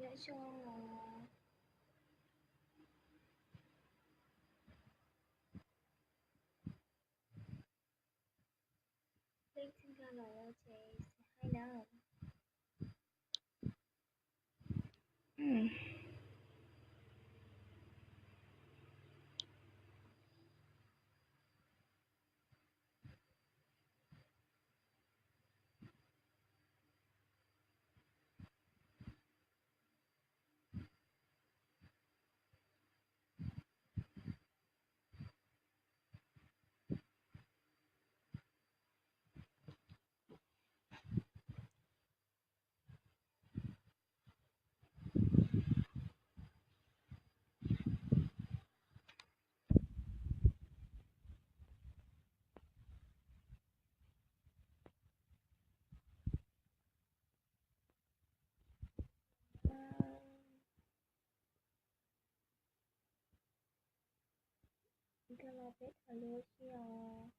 Nyob zoo os. Leej twg nkag los ces say hi na. Nkag los peb tham lus ua si os.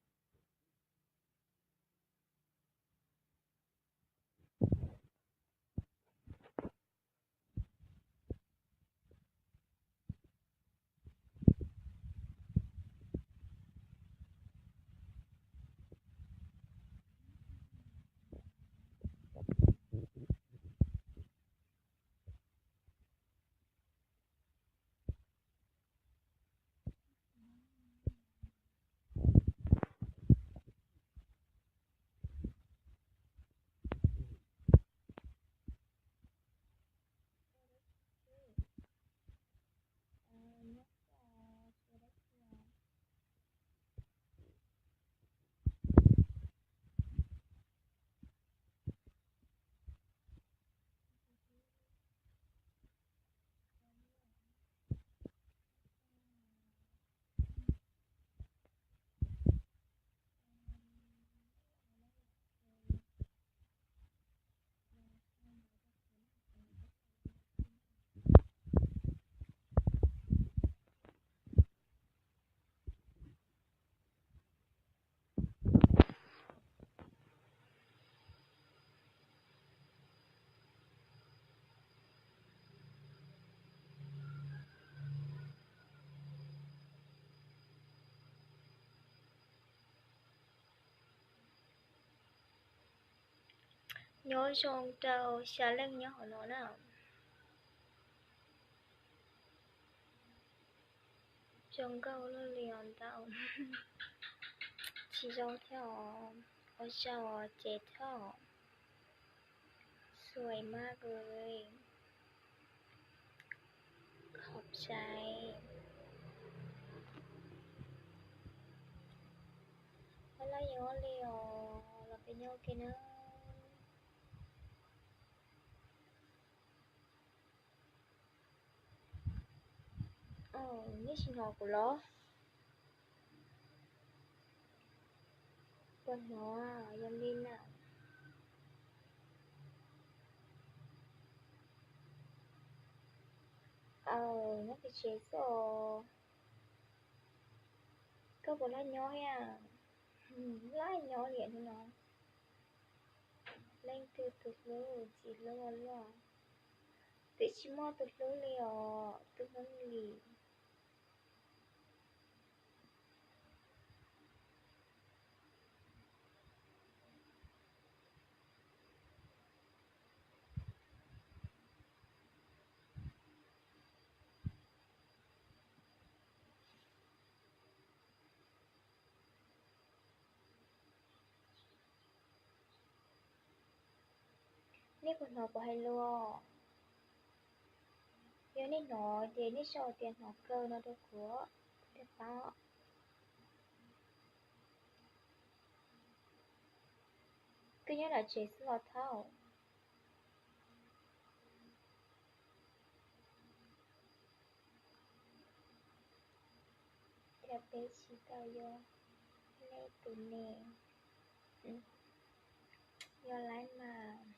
Nyob zoo rau xya leej nyob hauv no na. Zoo nkauj luaj li os ntau. Tsis zoo thiab os. Ua tsaug ces thiab os. Xuaim maj kawg. Khov sai. Ua laj nyob li os, los peb nyob ua ke na. Nej tsis hnov kuv los? Puas hnov? Yog li na. Aw, nyob pem tsev xwb os. Koj puas laj nyob thiab? Laj nyob li hnub no. Leej twg tus hlub tsis hlub ua luaj. Twb tsis muaj tus hlub li os, tus hlub li. Nej puas hnov kuv hais lus? Yog nej hnov ces nej sau tias hnov kawg no rau kuv thiaj paub. Koj nyob tom tsev xwb los thaub? Cas peb tsis tau yuav nej tus ne? Yuav lawm mas.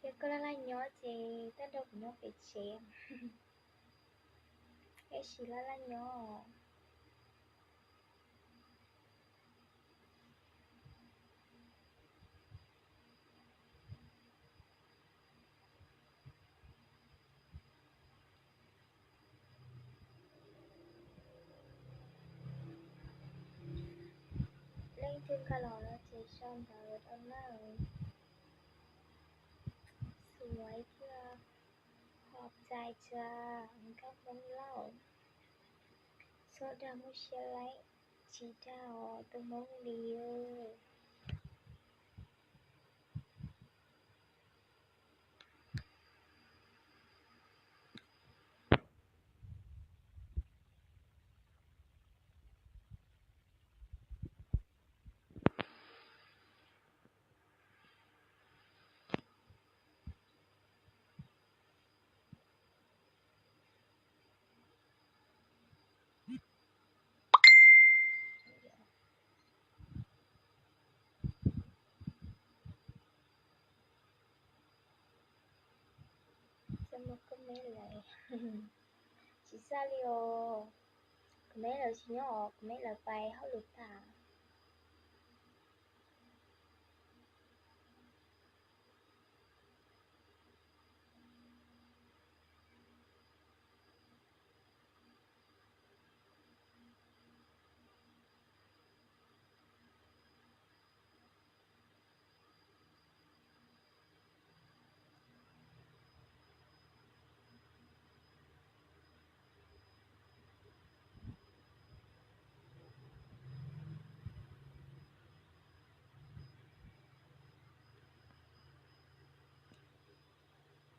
Yog koj laj laj nyob ces koj nrog kuv nyob pem tsev, es sim laj laj nyob. Twb nkag los no ces sau ntawv rau nawb. Xuav thiab, qhov txais tsa nkauj Hmoob lauj, txhob dag muab siab laib, tsis dag os tus Hmoob li. Tsis xav li os, kuv meb lawv tsis nyob os, kuv meb lawv pais hauj lwm tag.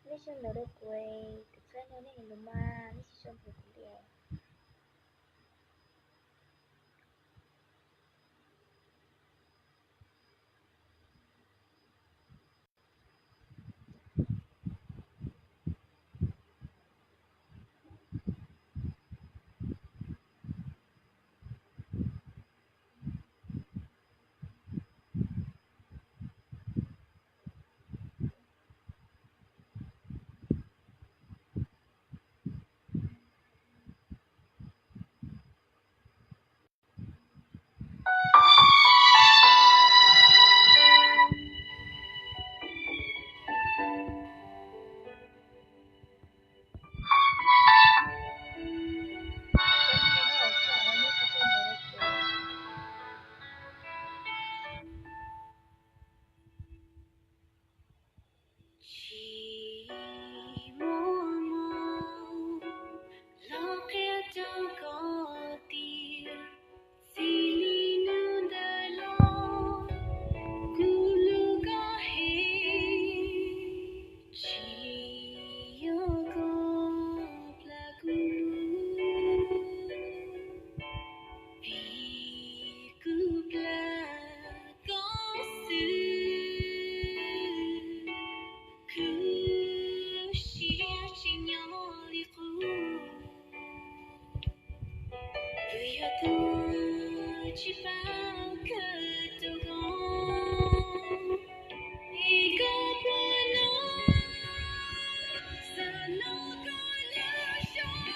Nej sau ntawv rau kuv, kuv txhawb nrog nej lus mas nej tsis sau ntawv kuv li. Tsis muaj mob los qhia rau koj tias txij li hnub ntawd los kuv hlub koj heev, tsis yog koj plam kuv, vim kuv plam koj xwb. Kuv lub siab tsis nyob li qub, vim yog tus tsis paub kawm tus koj, es koj puas hnov, xav hnov koj lub suab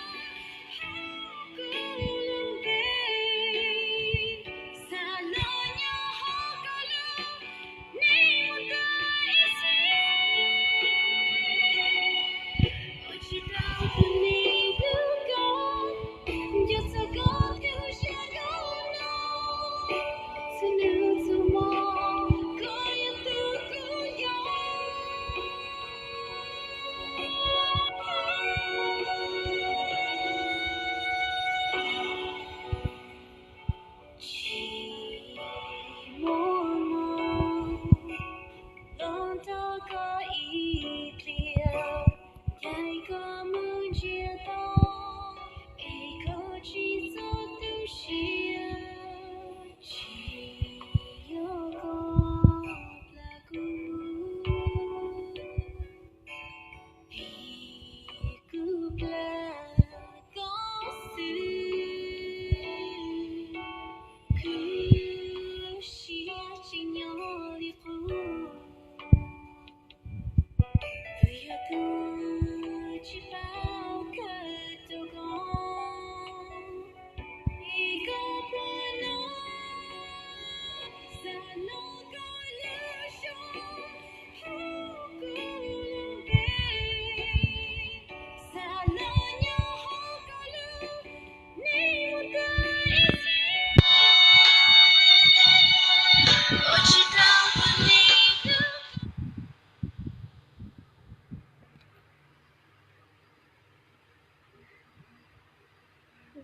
hauv kuv lub npe, xav los nyob hauv koj lub neej mus tau ib txhis. Ua tsis tau tus neeg hlub koj, nco txog koj twb hu siab koj no, txhua hnub txhua hmo koj yog tus kuv nco. Tsis muaj mob los nrog koj ib pliag, caij koj mus ntsiag to, es koj tsis txog tu siab, tsis yog koj plam kuv, vim kuv plam koj xwb. Kuv lub siab tsis nyob li qub, vim yog tus tsis paub kawm tus koj, es koj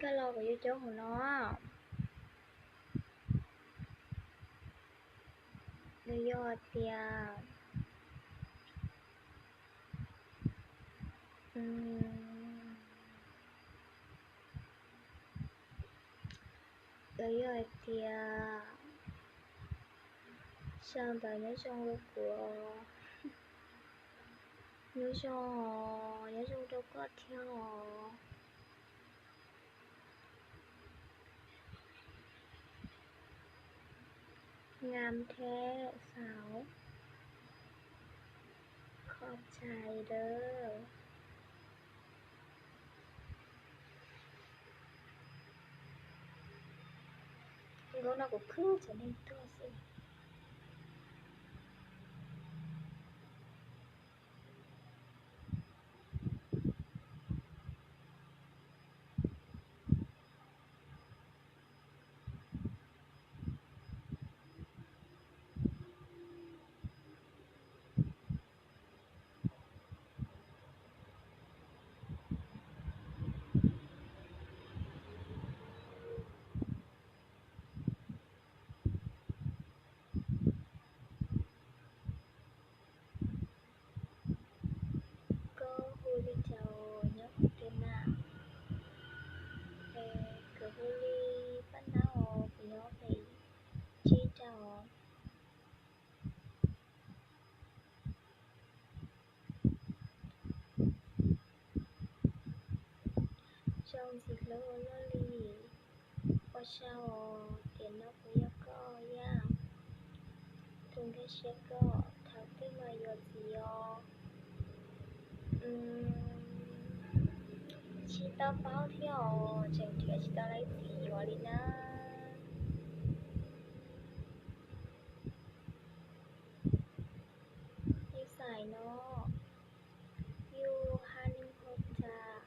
Koj los kuv yuav cov hauv no. Nws yog hais tias, nws yog hais tias, sau ntawv nyob zoo rau kuv, nyob zoo, nyob zoo rau koj thiab os. Ngam thiab xav, khov tshais dawb. Nkauj no kuv khwb tsev neeg tuaj xwb. Koj hu li cas nyob qhov twg na? Es kuv hu li Paj Nab os, kuv nyob pem Tsib Rau. Zoo ntxiv hlub ua luaj li. Ua tsaug, tiam no kuv yog koj yam tus nkag siab koj, thaum twg mas yuav txiv os? Tsis tau paub thiab os, tseem nrhiav tsis tau leej txiv yuav li na. Yus xaim no, yus hais nws hauv cas?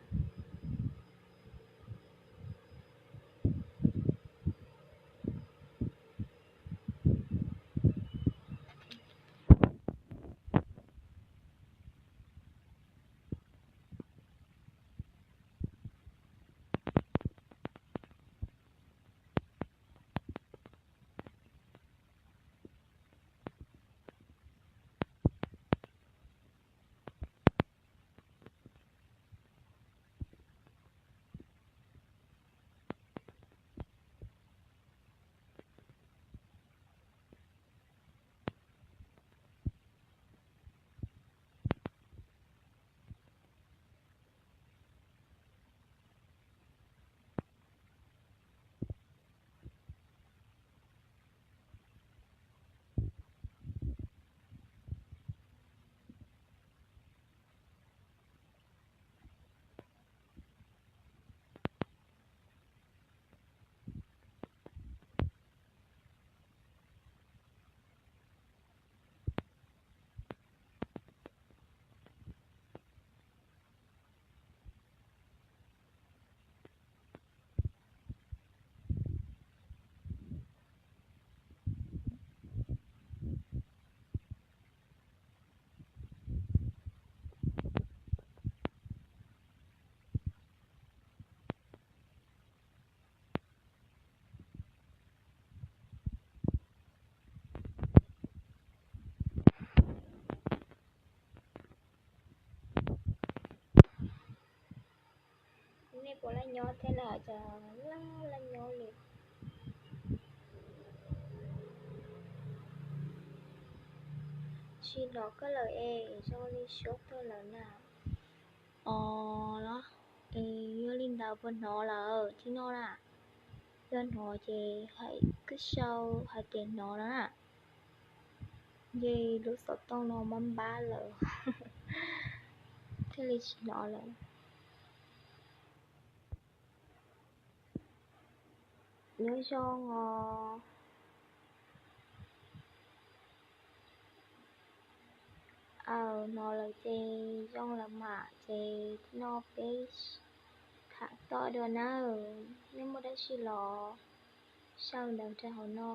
Nej puas laj nyob thiab na? Cas laj laj nyob li. Tsis hnov koj lawm es zoo li suab tuag lawm na. Os, los es yog li ntawd puas hnov lawm tib no na? Yog hnov ces hais koj sau hais tias hnov no na. Ces lub xov tooj no mab npab lawm thiaj li tsis hnov lawm. Nyob zoo os. Aw, hnov lawm ces zoo lawm mas ces no peb tham toj dua nawb. Nej muaj dab tsi los sau ntawv rau hauv no.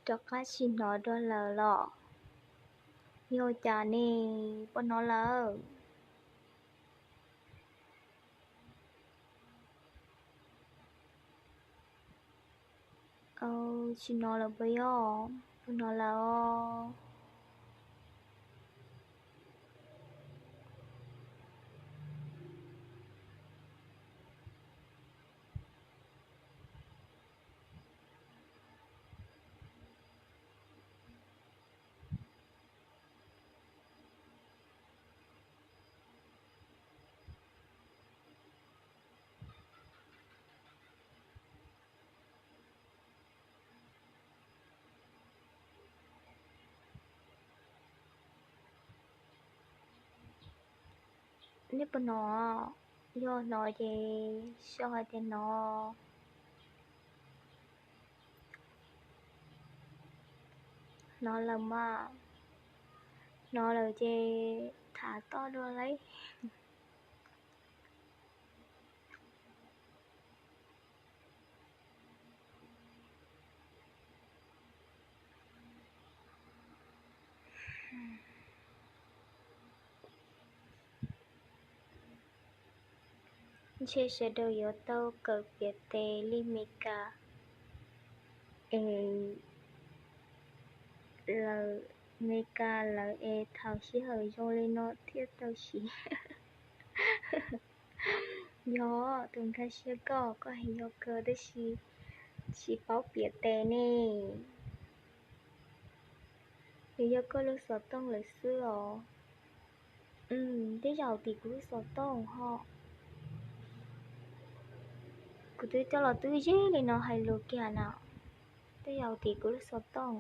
Rov qab tsis hnov dua lawm los? Yog cas ne, puas hnov lawm? Tsis hnov lawm puas yog? Puas hnov lawm os? Nej puas hnov? Yog hnov ces sau hais tias hnov. Hnov lawm mas. Hnov lawm ces tham toj dua lauj. Ntshe sawv daws yuav tau kawm piav tes li Meskas es lawm, Meskas lawv es thaum sij hawm zoo li no thiaj tau siv. Yog tus nkag siab koj, koj hais yog kawg tab sis tsis paub piav tes ne. Nws yog koj lub xov tooj lawm xwb os. Tej zaum tim kuv lub xov tooj ho. Kuv twb coj los twb ze li no hais lus kiag na. Tej zaum tim kuv lub xov tooj.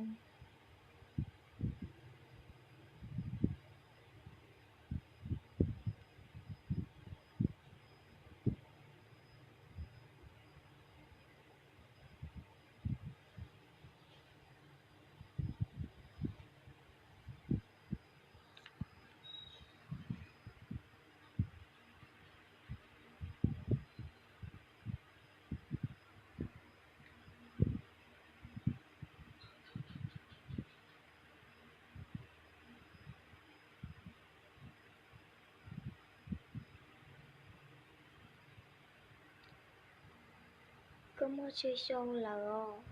Koj muaj tsawg xyoo lawm os?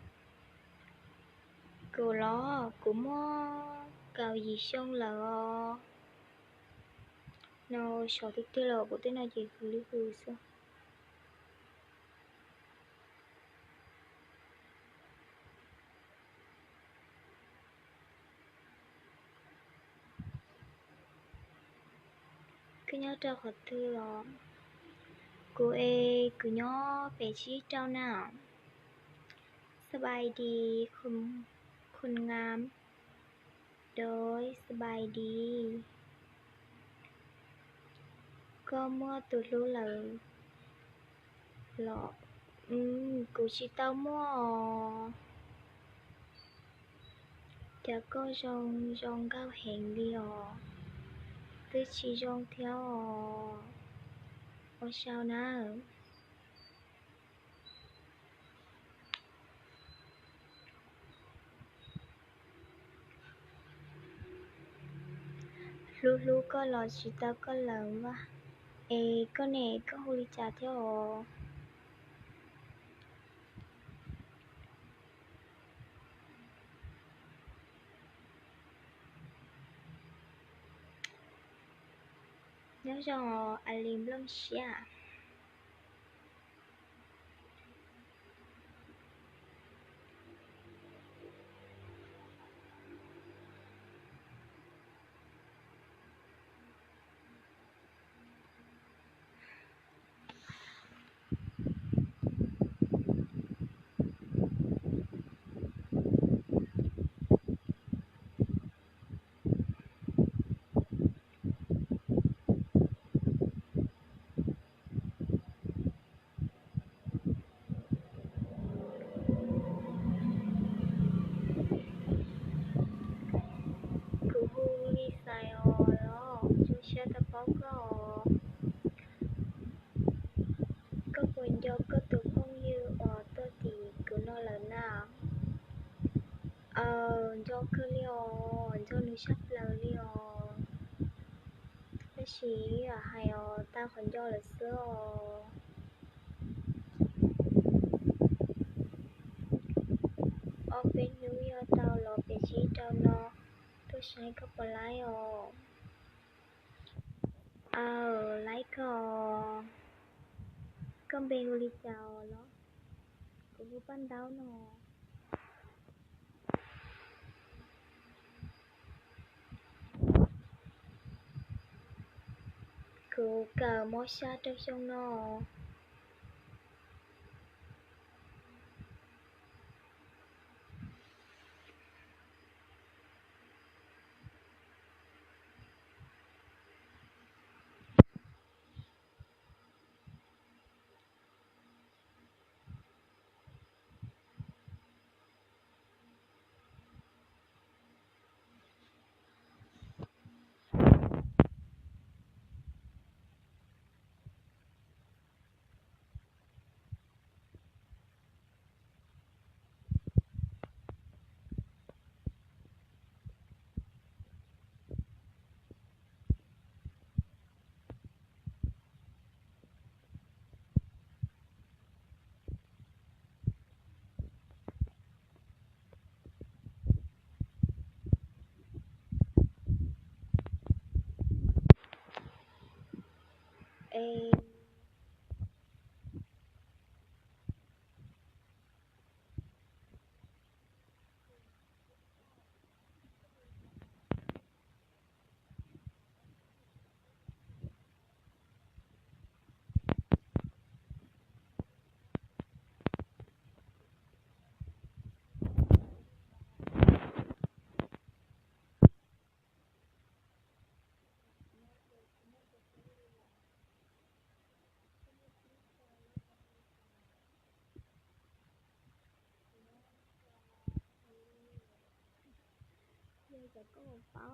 Kuv los kuv muaj kaum yim xyoo lawm os. No sov tiag tiag los kuv tej no ces hws li hws xwb. Koj nyob rau qhov twg os? Kuv es kuv nyob pem Tsib Rau na. สบายดี คนงาม โดย สบายดี. Koj muaj tus hlub lawm los? Kuv tsis tau muaj os. Cas koj zoo zoo nkauj heev li os? Twb tsis zoo thiab os. Ua tsaug na. Hlub hlub koj los tsis tau koj lawm mas. Es koj ne, koj hu li cas thiab os? Nyob zoo os, a li nplooj siab. Kawg li os, nco nws sab plaws li os. Tab sis hais os, tau qhov nco lawm xwb os. Ob peb hnub yog tau los pem zib rau no tuaj saib koj puas laib os. Aw, laib koj. Koj npe hu li cas os? Kuv hu Paj Ntaub no. Kuv kawm mos xya rau xyoo no. Es Yog cov koj paub a.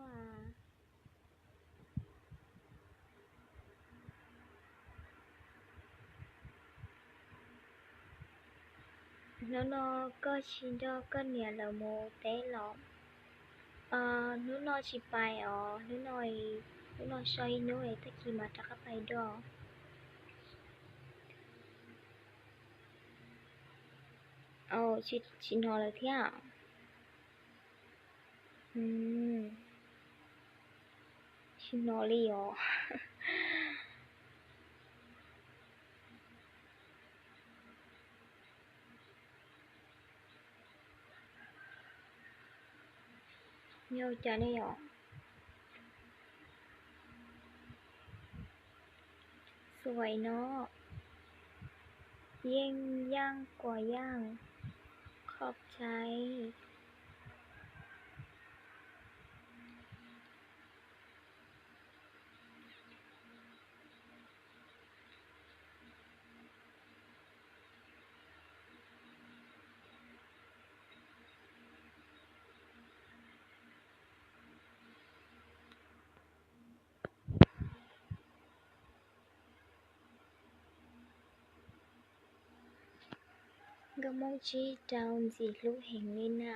Hnub no koj tsis nrog koj niam lawv mus teb los? Hnub no tsis pais os, hnub no, hnub no so ib hnub es tag kis mam rov qab pais dua. Tsis hnov lawm thiab. Tsis hnov li os. Yog cas ne yom? Sua no, yeej yaj kuas yaj, khob cai. Nkauj Hmoob tsib rau ntxim hlub heev li na.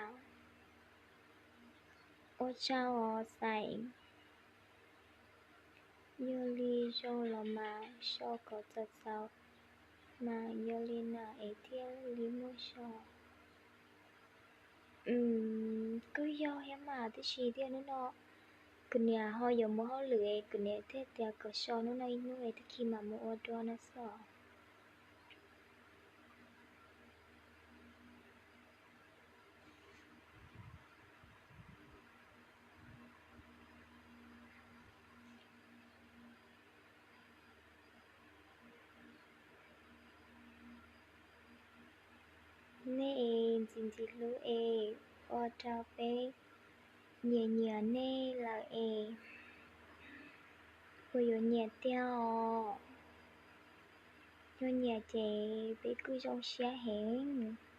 Ua tsaug os Xais. Yog li zoo los mas so kom txaus txaus, mas yog li na es thiaj li muaj zog. Kuj yog thiab mas, tab sis tias hnub no kuv niam ho yuav mus hauj lwm es kuv niam thiaj tias kom so hnub no ib hnub es tag kis mam mus ua dua no xwb. Nej es ntxim ntxim hlub es ua rau peb nyiam nyiam nej lawm es puas yuav nyiam tiag os? Yog nyiam ces peb kuj zoo siab heev.